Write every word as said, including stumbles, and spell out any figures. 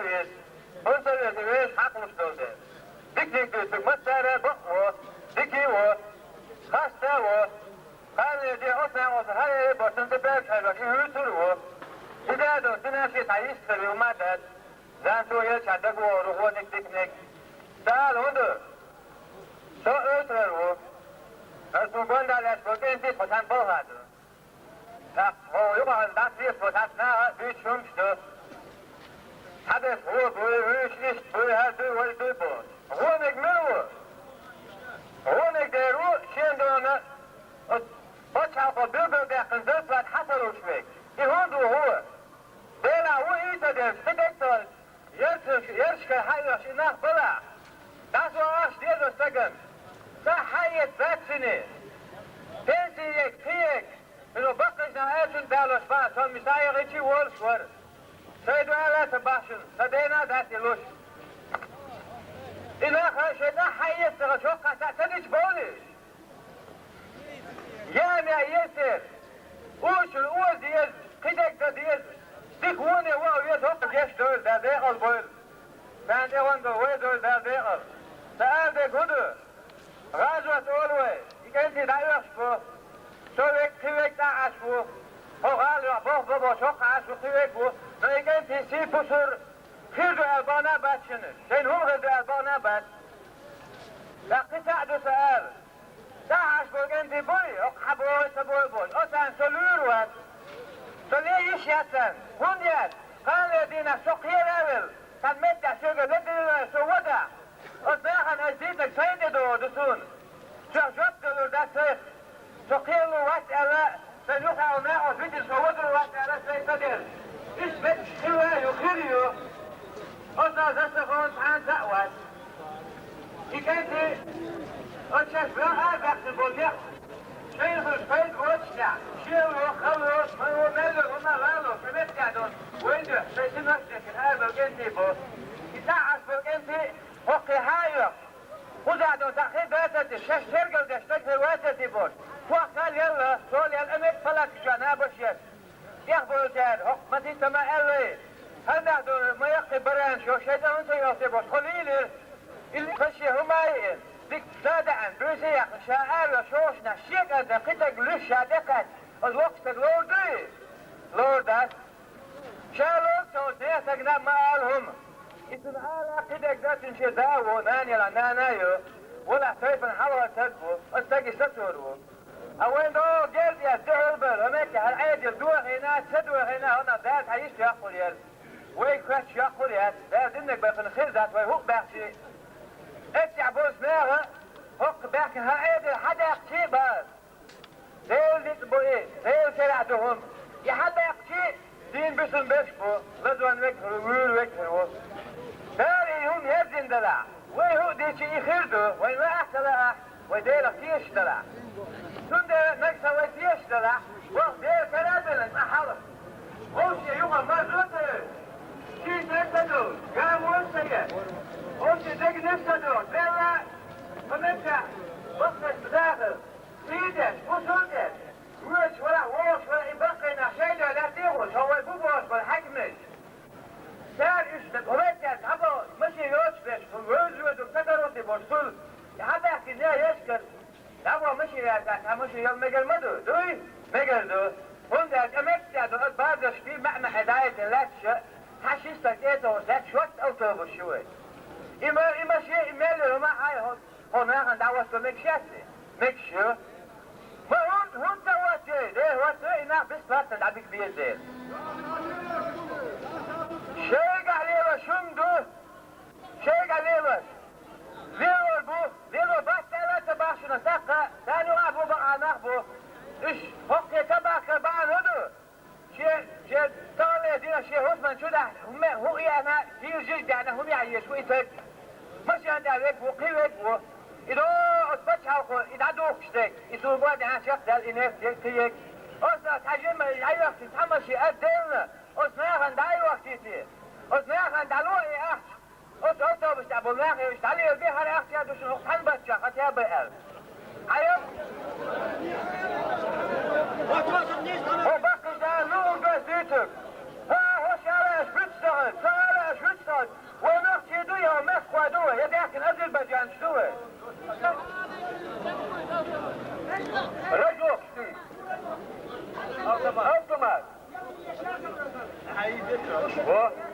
веза. ХӀунда ца веза, веза хьакхалуш долу дела. Диканиг дуьйцург массара а бакъ а ву, дика а ву, хастам а ву. Кхана де оцу накъост хьалаайбо, цунна тӀе баьрчхьайбеш, и вуьйцур а ву. И да а долуш, цуьнан шен цхьа йист хир ю, ма дац. Зан цо елча дагавогӀур ву гӀониг, диканиг. Ца ала хӀун ду? Со оьшуш ву. Аса хӀун гондал еш бо кӀентий тхо цхьаьна балха ду. ТӀаккха хӀокху юкъахь дӀа тешаш бо цхьацца наха а дуьйцуш хӀумаш ду. Цхьаберш гӀо буй, вуьйш иштта буй, хӀара дуй, вай дуй бохуш. ГӀониг мила ву? ГӀониг дера ву шен дона оцу пачхьалкхо билгалдаьккхина зарплата хьан ца луш верг. И хӀунда ву гӀо? Делахь ву и ца дерш, кхидерг а ца ярташ, ярташкара хьаоьхуш и нах балахь. ДӀасо ахча дезо стагана. Цхьа хьаэца дац цуьнан. Пенсий ега, кхин ега. Иза баккхийчу наха аьллачунна далош бац, со мисал яхийчий волуш вара. Шайн дуьхьал а ца бахьана, сан дена а дац и луш. И нах шайн нах хьаэца ца хилча, хӀокху хатта ца дича бовлий? Яа меа еза церан. Ушшул оза деза, кхидерг дан деза. Дика воне ваха веза, хӀокху гечдойла, Дала декъал бойла. Царна тӀе гӀондо вай дойла, Дала декъал. Сан ала дерг хӀун ду? ГӀазот олу вай, и кӀентий дӀаоьхуш бу. Со верг, кхин верг дӀа а Ӏаш ву. ХӀо гӀала йохь боху бабо, чохь а Ӏаш ву, кхин верг ву. Но и кӀентий сий пусар хир ду аьлла бахьана а бац шуна. Шайна хӀума хир ду аьлла бахьана а бац. ТӀаккха кхин цхьаъ ду сан ала. ДӀа а Ӏаш болу кӀентий буй, хӀокху хьан боху, ца боху боху. Оцарна со луьйр вац. Со лен йиш яц царна. ХӀунда яц? Кхана дийнахь со кхера а велла, цхьана меттехь соьга ледарло со вадахь. Оцу нахана ас дийцинарг сайн тӀе догӀу ду суна. Чохь жоп далур дац сайх. Со кхералур вац аьлла, сайн юххехула накъост витина со вадур вац аьлла, сайн ца дерза. Иштта меттигаш хилла а ю, хир а ю. Оцу засахана цхьаьна цхьаъ вац. И кӀентий, оцу шаьш ваьхьа а баьккхина болу некъ, шайна хуьлуш пайда воцучу тӀехь, шен ло, хала ло, ма ло, мел ло, хӀума лало, ша меттехь долу, вайн дуьхьа, сайн синош дехкина ара долу кӀентий бо. И цхьаъ Ӏаш болу кӀентий, хӀокхе хьан а йоьху? Кхузахь долу цхьаъ хир дацарти, шаьш тергал деш стаг хир вацарти бохуш. Похка лелла, со лелла, амет палаткаш чохь набаш еш. ТӀехболчара, хӀокху Матита ма аьллай, хӀара нах ду, ма яккхий баранаш йо, шайтӀан хӀунда ца йоьху те бохуш, тхо лийлира. Иза ша шен хӀума а йиъна, дика ша а даьӀна, буьйса а яьккхина, ша ара йо, шовшнахь шен кӀанта кхин стаг луьйш ша тӀекхаьчча, оцу воккхачу стага ловр дуй? Ловр дац. Ша ловчу оцу нехан стагана ма ала хӀума. И цунна ала кхидерг дан, цуьнан шен да а ву, нана ялахь нана а ю, валахь тайпана хьалхара стаг ву, оцу стаге сацор ву. Ткъа вайн догӀу герз эцна дуьхьал бара, хӀун меттехь хӀара Ӏедал дохийна, ца дохийна, хӀунда Дала цхьа йист йоккхур яра. Вайга хоьттуш йоккхур яц, Дала диннарг баккхина хир дац, вай хӀуъа баьхчи. Эццехь болчу наха хӀокху баьхкина хӀара Ӏедал хьан даьккхичи а бара. Делан ницкъ бу и, Делан шарахь ду хӀума. И хьан баьккхичи а, дийна буьсун берш бу, лазонан вег хир ву, вуьйр вег хир ву. Дала и хӀума яздина далахь, вай хӀуъа дийчи и хир ду, вайн лаахь а ца лаахь, вай Делах тешаш далахь. Цундела нагахь санна вай тешаш далахь, ваха Делан кара а белла цкъа хьалха. Вовшийн юкъа марзо а ца йойла, шен стаг ца довла, гамо а ца еш, вовшийн дегнаш а ца дохуш, белла, хӀун меттехь, баккхийчу дахар. Сий деш, бусул деш, воьдуш варахь, вогӀуш варахь, и баккхий нах шайн дуьхьа лаьттий хӀума, хьо вай бу бохуш болу хьаькамаш. Цара уьш дан гӀо веттехь, цхьаболу машен йоцуш берш, хӀун вевза-воьдург ца каро тӀе бохуш, цул и хьабаьхкина ян ешкара, дӀабо машен яцахь, цхьа машен яла мегар ма ду, дуй? Мегар ду. ХӀунда аьлча меттехь ду, аса бардашкий маьӀ-маьӀӀе дӀаэцна лаьтташ, цхьа ши стаг тӀе а ца хӀуш лаьтташ, шортта автобус ю вай. И ма, и машен, и мел йолу ма хьай хӀо. Хьо нахана дӀахӀотто мегаш яц те? Мегаш ю. Ма хӀунда, хӀунда ца хӀоттайой? Де хӀотто, и нах бесплатно дӀабига беза дела. Шайгахь лелош хӀума ду, шайгахь лелош. Лелор бу, лело бац аьлла а ца боху шуна, тӀаккха, царна юкъахь бу бакъахь нах бу. Уьш хӀокхе ца бахкар бахьана хӀун ду? Шен, шен таханлера дийнахь шен хӀусаман чу дахьа, хӀума, хӀуъа еана, хийла жижиг деана, хӀума яхьа езаш ву и стаг. Машен тӀехь верг ву, кхин верг ву. И догӀу оцу пачхьалкхо, и дӀадухкуш дерг, и сур бо а даьхьа чекхдаьлла, и нефть ерг, кхин ерг. Оцу цхьа жимма и дӀайохкий цхьа машен а делла, оцу нахана дӀа а йохкий те. Оцу нахана дӀало и ахча. Оцу автобус тӀехь болу нах а уьш дӀалелабе, хӀара ахча а ду шуна, хӀокху цхьана баттахь хатеа бай аьлла. Хьайо? ХӀо баккхийчара луург ас дуьйцург. ХӀа, хӀо ша лаьаш вуьтуш даха, ца лаьаш вуьтуш даха, Рожок, ты. Автомат. Во.